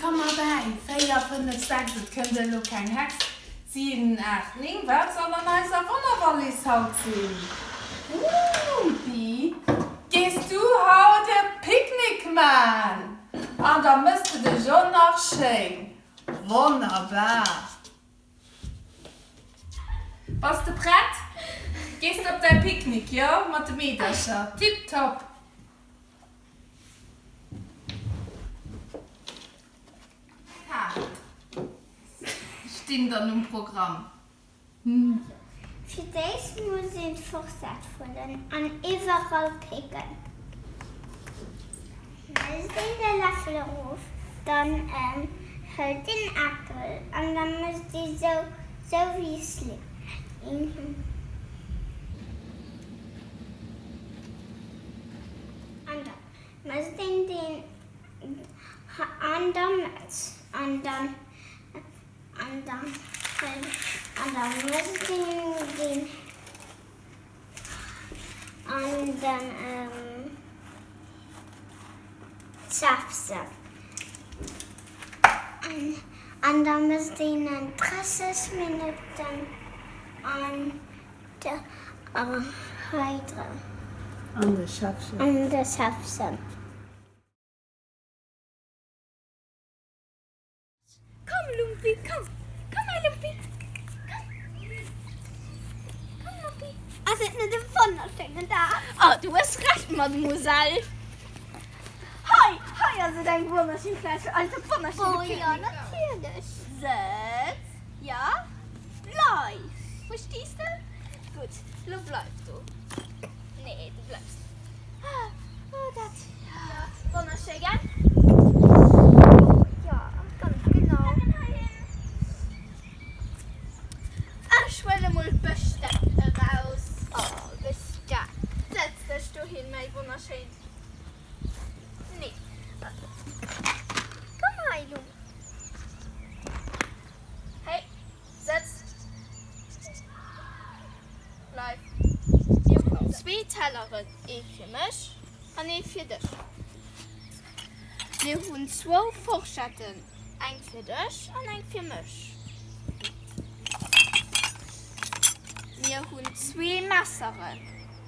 komm erbäi, 4, 5, 6, et kënnt elo keng Hex, 7, 8, 9, wat soll an eiser Wonnerwallis haut sinn? Lumpi, gees du haut e Picknick man? An da mëss de dech och nach schéin. Wonnerbar! Bass de prett? Gees de op däi Picknick, jo? Mat de Meedercher? Tiptop! Taart stinn dann um Programm. Fir d'éischt muss een d'Forschett huelen an iwwerall picken. Mécht een de Läffel erof, dann hëlt een Äppel an da mécht ee sou, sou wéi e Slip. An da mécht een deen an der Mëtt an dann. An dann an da mécht een deen an den Zäffchen. An da mécht een en 30 Minutten an de hei dran. An de Schäffchen. An de Schäffchen. Komm Lumpi, komm! Komm hei Lumpi! Komm! Komm Lumpi! Ass et net e wonnerschéinen Dag? Oh, du hues Recht, Mademoiselle. Hei, hei ass et eng wonnerschéin Plaz fir eise wonnerschéine Oh Picknick. jo, natierlech. Sëtz, ja, bleif. Verstees de? Gutt, lo bleif do. Nee, du bleifs. Oh, dat, ja, wonnerschéi, gell? Jo, ganz genau. Ech huele mol d'Besteck eraus. Oh, Besteck. Setz dech dohin, mäi Wonnerschéint. Nee. Komm hei, Lou. Hey, setz. Bleif. Mir hunn zwee Telleren, ee fir mech an ee fir dech. Mir hunn zwou Forschetten, eng fir dech an eng fir mech. Mir hunn zwee Messeren,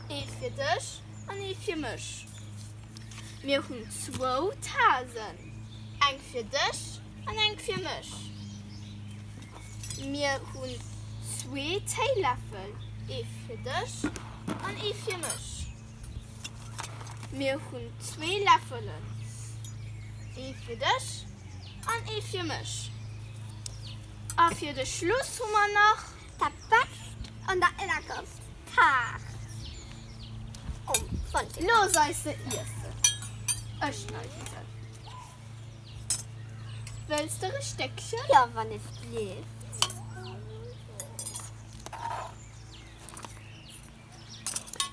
ee fir dech an ee fir mech. Mir hunn zwou Tasen, eng fir dech an eng fir mech. Mir hunn zwee Téiläffel, ee fir dech an ee fir mech. Mir hunn zwee Läffelen, ee fir dech an ee fir mech. A fir de Schluss hu mer nach. Dat Bescht an dat Leckerst, d'Taart. Oh, Looss eis se iessen. Ech schneiden se. Wëlls der e Stéckchen? Jo, wann et leeft.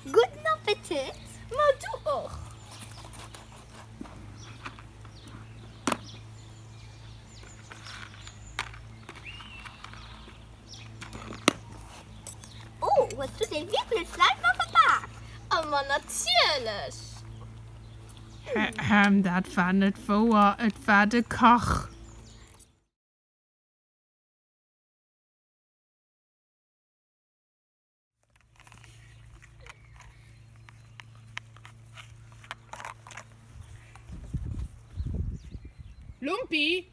Gudden Appetit! Ma du och! Oh, hues du dee wierklech selwer gebak? A ma natierlech! Ahem, dat war net wouer, et war de Kach. Lumpi!